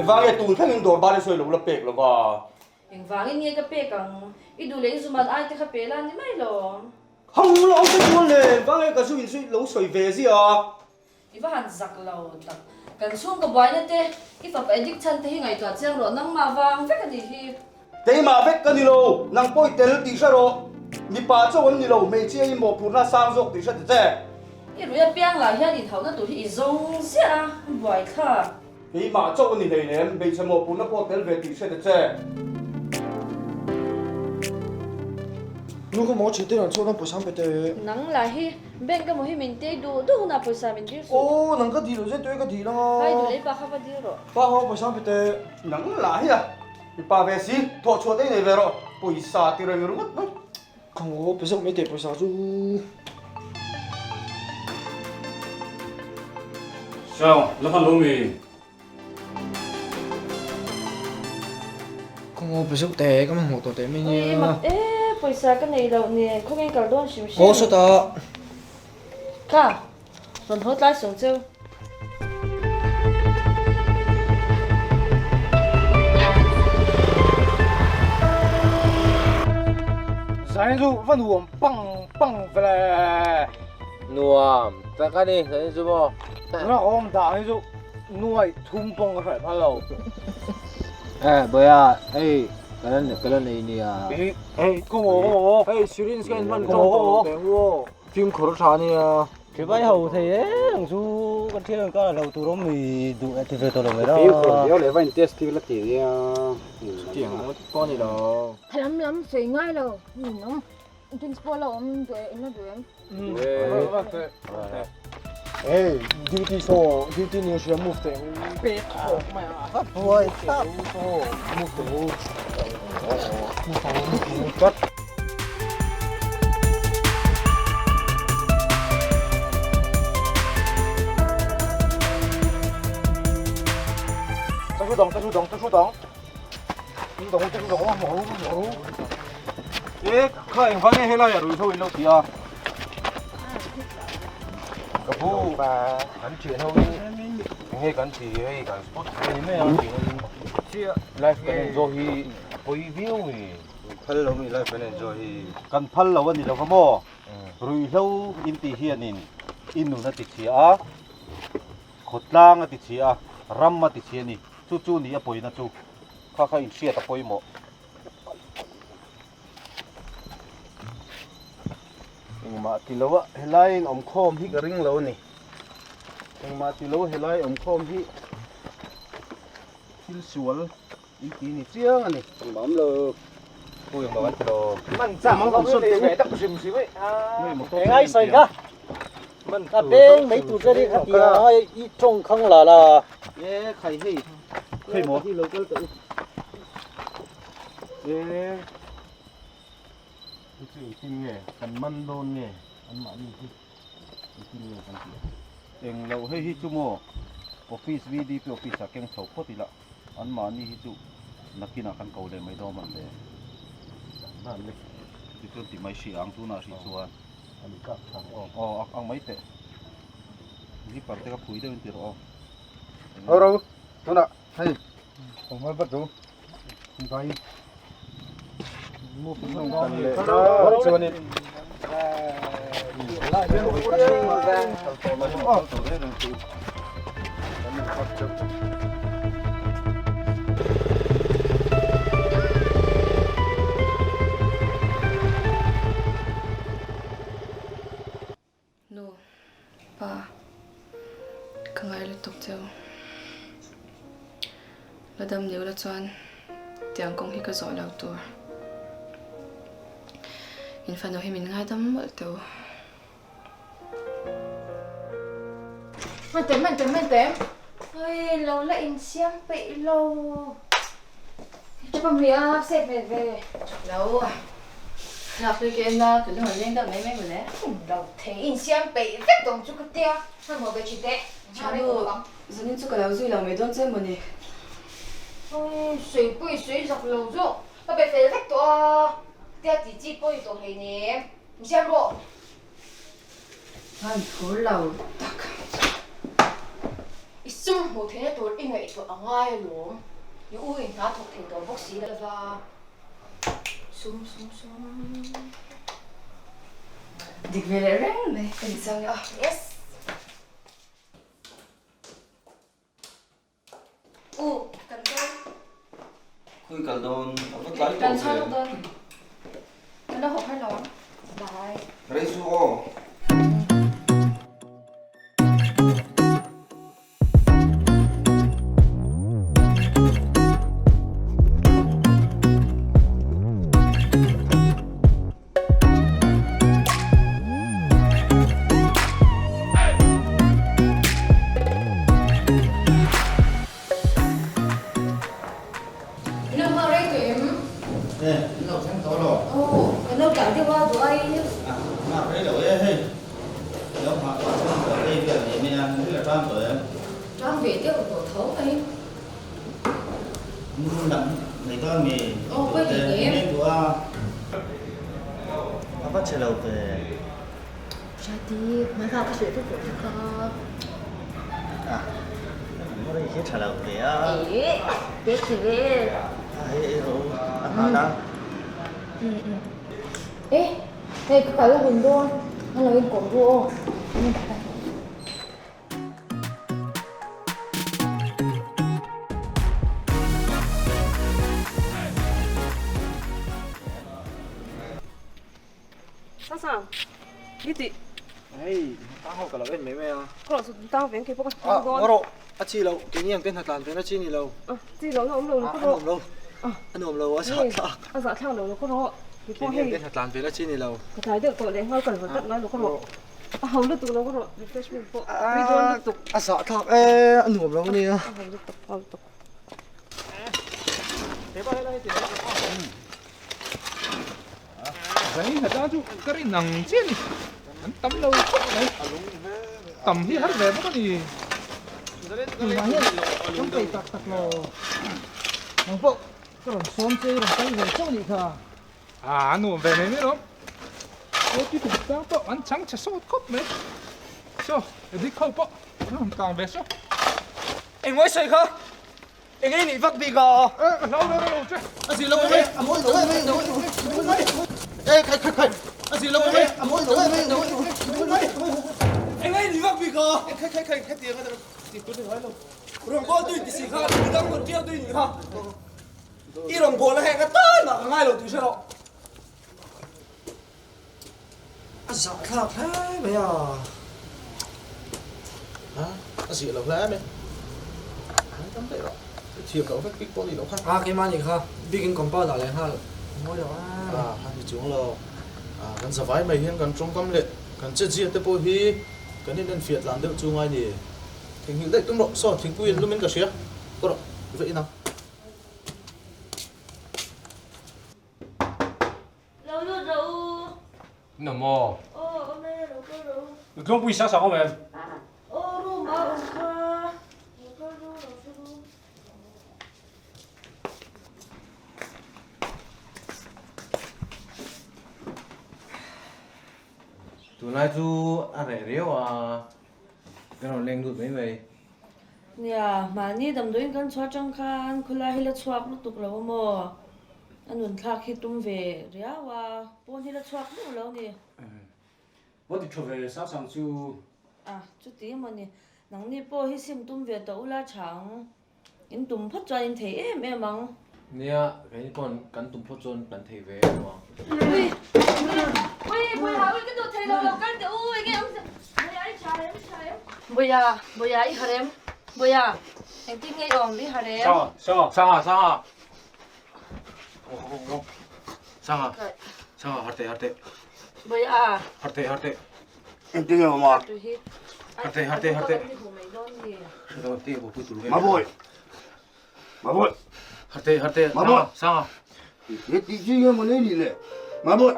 Engvang nge tun thlengin dawr bar i sawi lo la pek lo va? Engvangin nge ka pek ang? I duh leh i zuman ai te kha pe la ni mai lawm. Hang lo ang te chuan le, engvang nge ka zu in sawi lo sawi ve zia a? I va han zak lo tak. Kan chhungkaw buaina te, i fapa addict chhan te hi ngaihtuah chiang rawh, nangmah vang vek a nih hi. Keimah vek ka ni lo, nang pawh i tel tih hre rawh. Mipa chauh an ni lo, hmeichhia i mawhphurhna sang zawk tih hre ta che. I rui apiang lah hian inhauhna tur hi i zawng ziah a, a buaithlak. Keimah chauh a ni hleinem, hmeichhe mawhphurhna pawh tel ve tih hre ta che. Nu ka maw ṭhinte rawn chhuak dawn pawisa an pe teh. Nang lah hi bank emaw hi min tei duh duh hunah pawisa min dil suh. Aw nang ka dil lo zet tawh e ka dil ang a. Hai duh leh i pa kha va dil rawh. Pa kha pawisa an pe teh. Nang lah hi a I pa ve si, thawh chhuah te i nei ve rawh, pawisa ti reng ringawt mai. Ka ngaw pe zauh mai teh pawisa chu. Sao, la hman lo mi? Ka ngaw pe zauh teh, ka mamawh tawh teh mai nia. Ui mak e, pawisa ka nei loh nen, khawngin kal dawn hrim hrim. Aw sawtah. Kha, Rawn haw tlai sawng cheu. Zain chu va nuam pang pang ve le. Nuam tak a ni zain chu maw. Tuna ka awm dah hi chu nuai thum pawng ka hraih phal lo. Eh Boya hei ka la ka la nei nia. Hei ka maw ka maw. Hei syringe ka inhman tawng tawh lo teh u aw. Fimkhur tha nia. Hribai ho thei em ang chu kan thian an kar a lo tur awm mi duh e ti ve tawh lo mai la. Fimkhur viau leh va in test tir la ti nia. Chutiang ang pawh a ni lo. Lam lam sawi ngai lo min awm principal a awm duh em in la duh em. Hey duty saw duty ni hria move teh ang. Pe thawk mai a va buai tak. Move teh u. Move ang move vat. E kha engvang nge helai a ruihhlo in lo ti a? Ka pu kan thian ho in enge kan ti hei kan spot thei mai a life kan enjoy hi a pawi viau mai. Phal lo mi life kan enjoy hi. Kan phal lo a ni lo va maw? Ruihhlo in tih hianin i nun a ti chhia a, khawtlang a ti chhia a, ram a ti chhia a ni. Chu chu ni a pawina chu kha kha inhriat a pawimawh. Engmah ti lo a helai in awmkhawm hi ka ring lo a ni. Engmah ti lo helai awmkhawm hi thil sual. In ti ni chiang a ni. Mam lo. Pui ang kan ti lo. Man chak ang kan sawn ve tak hrim hrim e. Engai sawi kha. A beng mai tur che ri kha tia i tawng khang la la. E khai hei. Khai maw? Lo kal teh u. E. Chu chu engtin nge kan man dawn nge an mahni hi engtin nge kan tih ang. Eng lo hei hi chu maw office VDP office ah keng chho phawt ila. An mahni hi chu nakinah kan ko leh mai dawn ang le. Dan le. Tichuan ti mai hri ang tunah hrih chuan. Ani kap tha ang aw. Aw ang mai teh. Zipper te kha phui deuhin ti rawh aw. Ho ro tunah hei kawng vat ru. Vai. Move kan leh chuanin. Nu, pa, ka ngai lutuk cheu. La dam leh ula chuan tiang kawng hi ka zawh lo tur. In fanu hi min ngaidam mawlh teh u. Hman tem, hman tem, hman tem. Oi, lo la insiam peih lo. Chapa mi a save hmel ve. Lo, lak tui ka en a, ka lung an leng deuh mai mai mawle. Lo thei insiam peih vek tawng chu ka tia, hmanhmawh ve thin teh. Chhanu, zanin chu ka lo zui lo mai dawn che mawni. Oi, sawi pawh i sawi zak lo zawk. Ka be fel vek tawh a, tia tih chi pawh i tawh hleinem. Insiam rawh. Hman phur lo tak. I sawi. Sum hmuh theihna tur i ngaihtuah a ngai alawm. I u in hna thawk thei tawh bawk si lova. Sum sum sum. Dik ve leh reng mai ka ni chang a. Yes. U, kan kal. Khawi kal dawn? A va tlai tawh ve. Kan chhuak lawk dawn. Kan la haw har lo ang. Bye. Rei chu aw. Min lo nghak rei tawh em? E, min lo thleng tawh lo. Aw, kan lo tlai deuh a, duh ai. A, nghak rei lo e hei. Lo nghak pah chuan ka rei vel ni mai a, min la tang tawh em? Tang ve deuh tawh tho mai. Mun dang nei dawn mi? Aw, pawi ni em? Min duh a. A va che lo ve. Hriati, hmanhla ka hrilh vek tawh che kha. A, ka rei hi tha lo ve a. E, te che ve. A hei ei rawh u, a nghal a. E, hei ka kal a hun dawn, a lo inkawm ru aw. Sasa, ni ti. Hei, tang ho ka lo en mai mai a. Ka lo tang ve ang kei pawh ka tang dawn. Ah, rawh, a chi lo, keini ang te hna tlan ve na chi ni lo. Ah, chi lo na awm lo lo ka rawh. A nuam lo, a nuam lo, a zah thlak. A zah thlak lo lo ka rawh. Keini ang te hna tlan ve na chi ni lo. Ka tlai deuh tawh leh nghal kal vat vat ngai lo ka rawh. A ho lutuk lo ka rawh refreshment pawh tui dawn lutuk. A zah thlak e, a nuam lo ania. A ho lutuk, a ho lutuk. Zai hna ta chu ka rin ang chiah a ni. An tam lo khawp mai. Tam hi har ve bawk a ni. Tunah hian kan peih tak tak lo. Nang pawh ka rawn sawm che i rawn kal ve chauh nih kha. A nuam ve mai mai lawm. Aw ti tum tang pawh an chang chhe sawt khawp mai. Saw edik ho pawh an rawn kang ve saw. Engmawi sawi kha eng ei nih vak bik a. E ka hlau ve lo che. A zir lo mai a mawi lo mai e khai khai khai a zir lo mai a mawi lo mai eng ei nih vak bik a. Khai khai khai hetiang a ti tur ni ngai lo. Rawngbâwl tui ti si kha midang rawn ṭiau tui nih kha. I rawn bawl a heng atan mah ka ngai lo tih hre rawh. A zah thlak hle mai a. A, a zih lo hle mai. An tam daih rawh. I thiam loh vek bik pawh ni loh kha. A, keimah nih kha. Bikin compound ah leh nghal mawi lo a. A, a ni chuang lo. A, kan zavai mai hian kan tawngkam leh kan chetzia te pawh hi kan inenfiah tlan deuh chu ngai ni. Theihnghilh daih tum rawh. Saw, thingpui in lum in ka hria. Ka rawh, va in ang. Lo lut rawh u. Ina maw? Aw, awm e, lo kal rawh u. Tlawngpui sang sang awm em? Aw, room a awm kha. Lo kal ru, lo hre ru. Tunlai chu a reh riau a, ka rawn leng lut mai mai. Nia, mahni damdawiin kan chhuah atang khan khawlai hi la chhuak lutuk lo a maw? A nun thlak hi tum ve riau a, pawn hi la chhuak meuh lo ni. Vaw ti tha ve sang sang chu. A, chuti emaw ni. Nangni pawh hi sim tum ve tawh ula tha ang. In tum phawt chuan in thei em em ang. Nia, keini pawn kan tum phawt chuan kan thei ve em ang. Ui! Ui! Bawiha, ui ka duh thei lo, lo kal teh u, enge awm se. Bawiha i tha em, i tha em? Bawiha, Bawiha i harh em? Bawiha, engtin nge i awm, i harh em? Sanga, Sanga. Sanga, Sanga. Sanga, Sanga, harh teh, harh teh. Bawiha. Harh teh, harh teh. Engtin nge awm a? Harte, harte, harte. Mabawi! Mabawi! Harte, harte. Mabawi! Sanga. He tih chi nge maw nei nih le? Mabawi!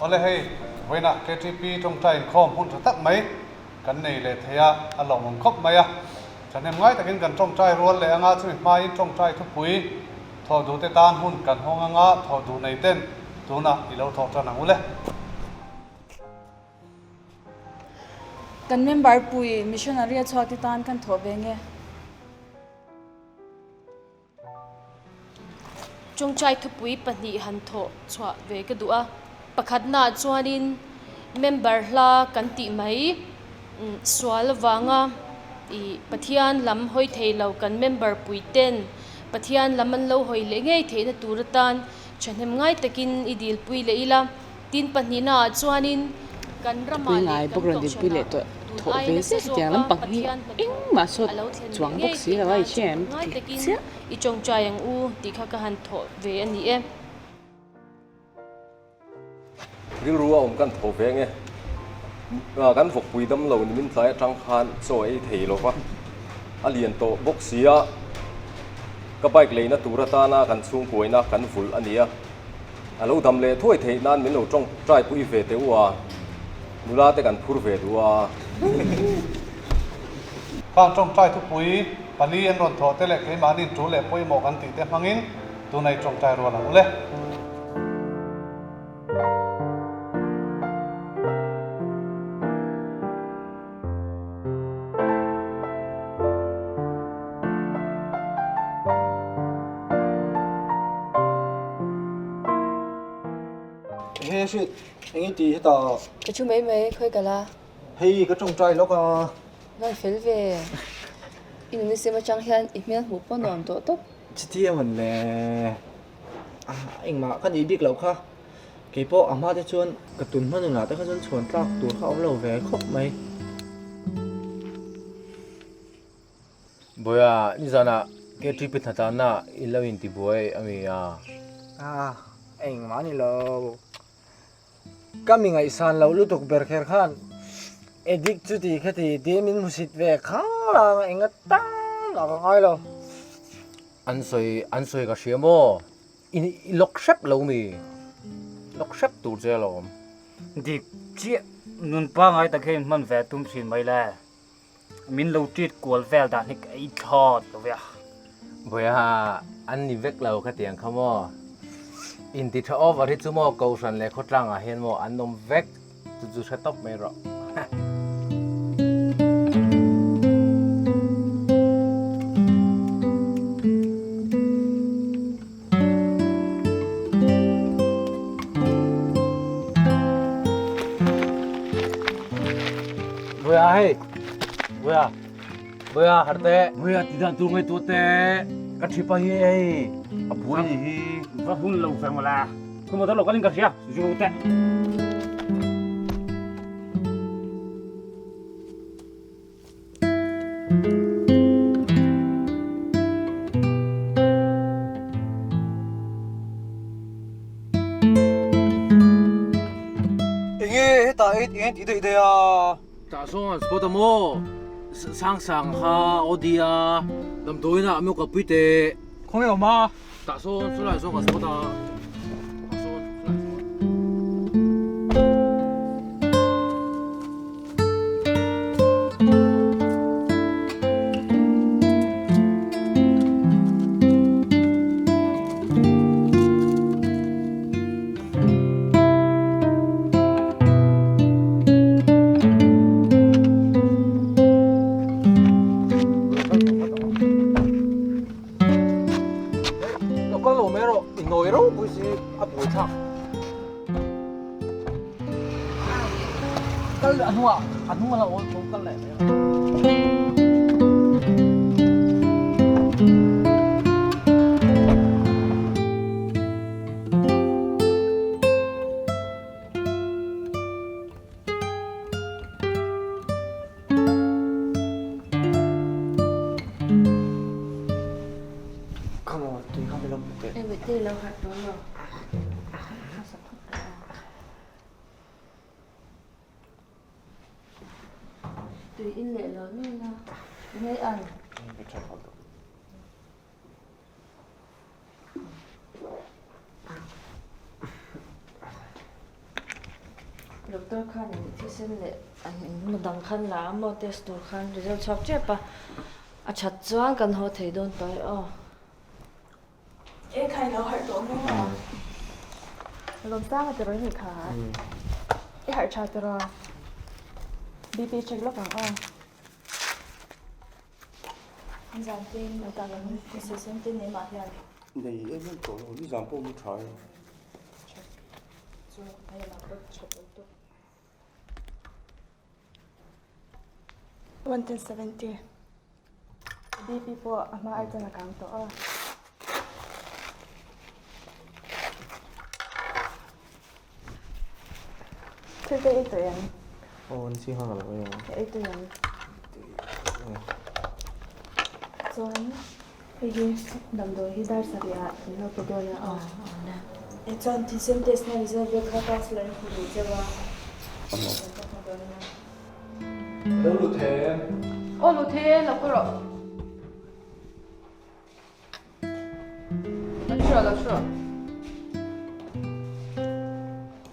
Awle hei, vawiinah KTP tawngtai inkhawm hun tha tak mai kan nei leh thei a, a lawmawm khawp mai a. Thahnem ngai takin kan tawngtai rual leh anga chumi hmain tawngtai thupui thawh duhte tan hun kan hawng anga thawh duh nei ten tunah i lo thawh tan ang u le. Kan member pui missionary a chhuak te tan kan thawh ve nge? Tawngtai thupui pahnih han thawh chhuah ve ka duh a, pakhatnaah chuanin member hla kan tih mai sual avanga ih Pathian lam hawi thei lo kan member pui ten Pathian lam an lo hawi leh ngei theihna tur atan thahnem ngai takin i dilpui leh ila. Tin pahnihnaah chuanin kan ramah leh kan kohhranah tun ai nasa zawka Pathian hnathawh a lo thlen leh ngei theih nan ngai takin i tawngtai ang u tih kha ka han thawh ve a ni e. Rilru a awm kan tho ve nge. Kan vawkpui dam lo nimin tlai atang khan chaw ei thei lo va, a lian tawh bawk si a, ka bike leina tur atana kan chhungkuaina kan vulh a ni a. A lo dam leh thuai theih nan min lo tawngtai pui ve teh u a, nula te kan phur ve duh a. Khang tawngtai thupui pali an rawn thawh te leh keimahni tul leh pawimawh kan tih te hmangin tunah i tawngtai rual ang u le. He hrit, eng i ti hetah? Ka thu mai mai, khawi ka la. Hei, ka tawngtai lawk a. Vai fel ve. I nuna sim atang hian i hmel hmuh pawh nuam tawh tawp. Chiti a mawn le. Engmah ka nih bik loh kha. Keipawh a hma te chuan ka tun hma nunah te kha chuan chhuan tlak tur kha awm lo ve khawp mai. Bawiha, nizanah KTP hnatlana i lo intibuai a mi a? A, engmah a ni lo. Ka mi ngaihsan loh lutuk ber kher khan addict chu ti kha ti tiin min hmusit ve khanglang a, enga tan ah ka ngai lo. An sawi, an sawi ka hria maw? I lawk hrep lo mi? Lawk hrep tur che alawm. Dik chiah, nun pangai tak hian hman ve tum thin mai le. Min lo treat kual vel dan hi ka ei thlawt lo ve a. Bawiha, an ni vek lo kha tiang kha maw? Inti tha over hi chu maw Kohhran leh khawtlangah hian maw an awm vek chu chu hre tawp mai rawh. Boya hei Boya Boya har te Boya ti dan tur ngai tu te ka thipa hi hei a buai ni hi va hun lo ve mawla kuma ta lo kalin ka hria zu te Enge hetah ei enge tih daih daih a? Tah sawn an spot a maw? Sang sang kha Audi a damdawiin ah milk a pui teh. Khawnge awm a? Tah sawn chulai sawn ka spot a. Tah sawn chulai sawn. Lo kal lo mai rawh, i nawi ropui si a buai thlak. Kal leh a hnungah, a hnung a lo awl tho kal leh mai rawh. Come on, tui kha min lo hmu teh. Hei tui lo harh tawh lo. Tui in leh lo lo la. Ngei ang. Doctor khan in thisen leh an dang khan la a maw test tur khan result chhuak tep a. A that chuan kan haw thei dawn tawh e aw. E khai lo harh tawh maw? Lawmsanga tiraw i nih kha? I harh tha tiraw? BP check lawk ang aw. Zan te in lo tak ang sawisem te nei mah hian. Nei em em tawh lo, nizan pawh mu tha e. Chu a lamah pawh tha tawh tawh. 170. BP pawh a hma ai chuan a kang tawh a. Thil te ei tawh em? Aw, an chi nghal lo e. Ka ei tawh em? Chuan hei hi damdawi hi dar sarih ah an lo pe dawn a. Aw, aw na. E chuan thisen test na result vel kha counsellor in hmu duh cheu a. Kan ka hmu dawn nia. Lo lut thei em? Aw lut thei e, lo ka rawh. Lo thu rawh, lo thu rawh.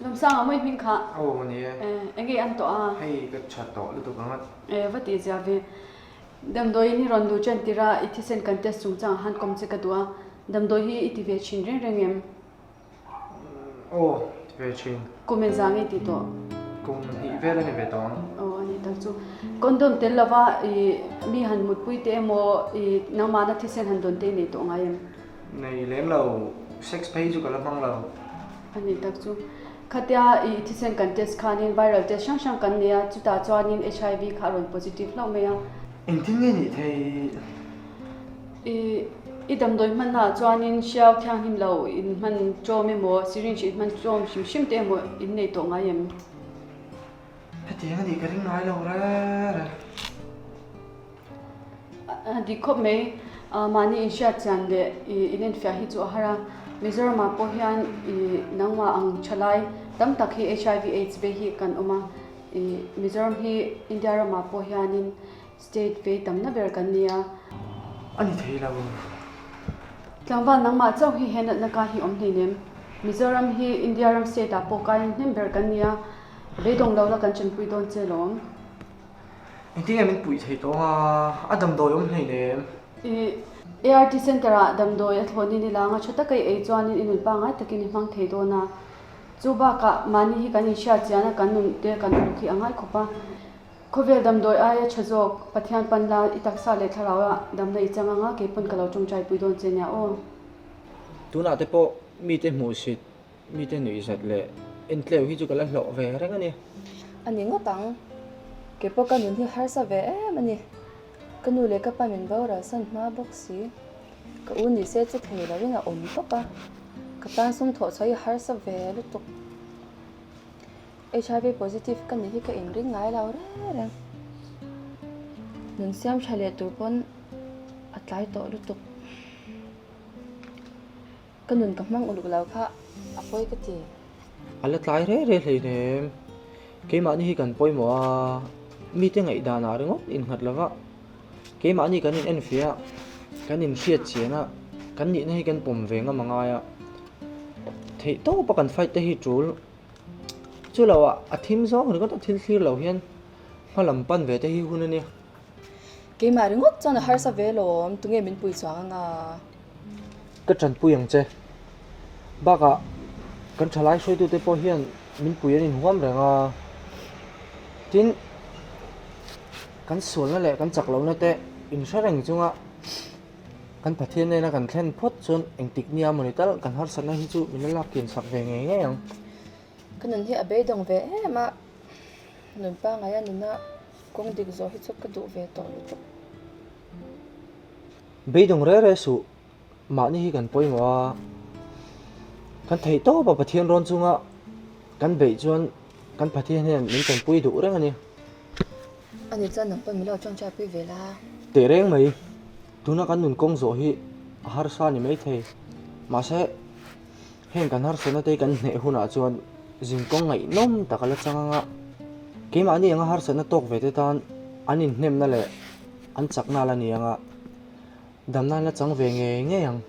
Lawmsanga mawi hming kha. Aw ni e. Eng nge an tawh a? Hei ka tha tawh lutuk ang a. E va tih zia ve. Damdawiin hi rawn luh ṭan tir a, i thisen kan test chungchang ah han kawm che ka duh a. Damdawi hi i ti ve thin reng reng em? Aw, ti ve thin. Kum en zang i ti tawh? Kum hnih vel a ni ve tawh ang. Aw, a ni tak chu. Condom tel lova i mi han mutpui te emaw i nangmahna thisen han dawn te i nei tawh ngai em? Nei lem lo, sex phei chu ka la hmang lo. A ni tak chu. Khatia i thisen kan test khanin viral test hrang hrang kan nei a, chutah chuanin HIV kha a rawn positive hlauh mai a. Engtin nge nih theih? I i damdawi hmannaah chuanin hriau thianghlim lo in hman ṭawm emaw, syringe in hman ṭawm hrim hrim te emaw in nei tawh ngai em? Hetiang a nih ka ring ngai lo reng reng. A dik khawp mai, mahni inhriat chian leh i inenfiah hi chu a har a. Mizoramah pawh hian i nangmah ang thalai tam tak hi HIV aids ve hi kan awm a. I Mizoram hi India ramah pawh hianin State vei tamna ber kan ni a. A ni thei lo. Tlangval nangmah chauh hi he natna ka hi awm hleinem. Mizoram hi India ram state ah pawh kaiin hnem ber kan ni a, beidawng lo la kan chanpui dawn che lawm. Engtin nge min puih thei tawng a, a damdawi awm hleinem. I ART Centre ah damdawi a thlawnin i lang a, tha taka i ei chuanin i nun pangngai takin i hmang thei dawn a. Chu bakah mahni hi kan inhriat chian a, kan nun te kan uluk hi a ngai khawp a. Khawvel damdawi aia tha zawk, Pathian pan la, i taksa leh thlarau ah damna i chang anga kei pawn ka lo tawngtai pui dawn che nia aw. Tunah te pawh mite hmuhsit, mite nuihzat leh entleu hi chu ka la hlawh ve reng a ni. A ni ngawt ang. Kei pawh ka nun hi harsa ve em a ni. Ka nu leh ka pa min boral san hma bawk si. Ka u ni se chu thei loin a awm tawp a. Ka tan sum thawh chhuah hi harsa ve lutuk. HIV positive ka nih hi ka inring ngai lo reng reng. Nun siam tha leh tur pawn a tlai tawh lutuk. Ka nun ka hmang uluk lo kha a pawi ka ti. A la tlai reng reng hleinem. Keimahni hi kan pawimawh a, mite ngaihdanah ringawt innghat lova keimahni kan in enfiah a, kan inhriat chian a, kan nihna hi kan pawm ve ngam a ngai a. Theihtawpa kan fight te hi tul. Chu lo ah a thim zawng ringawt a thil thlir lo hian hma lam pan ve te hi hun a nia. Keimah ringawt chuan a harsa ve lawm, tunge min pui chuang anga? Ka tanpui ang che. Bakah kan thalai hruaitute pawh hian min pui an inhuam reng a. Tin, kan sualna leh kan chak lohna te inhre reng chunga Kan Pathian nena kan thlen phawt chuan engtik nia mawni tal kan harsatna hi chu min la lak kian sak ve ngei ngei ang. Ka nun hi a beidawng ve em a, nun pangaia nuna kawng dik zawh hi chu ka duh ve tawh lutuk. Beidawng reh reh suh, mahni hi kan pawimawh a, kan theih tawp a Pathian rawn chunga kan beih chuan kan Pathian hian min tanpui duh reng a ni. Ani chuan nang pawn min lo tawngtai pui ve la. Teh reng mai, tuna kan nun kawng zawh hi a harsa a ni maithei. Mahse, heng kan harsatna te hi kan hneh hunah chuan zinkawng ngaihnawm tak a la chang ang a, keimahni anga harsatna tawk ve te tan an inhnemna leh an chakna a la ni ang a, damna an la chang ve ngei ngei ang.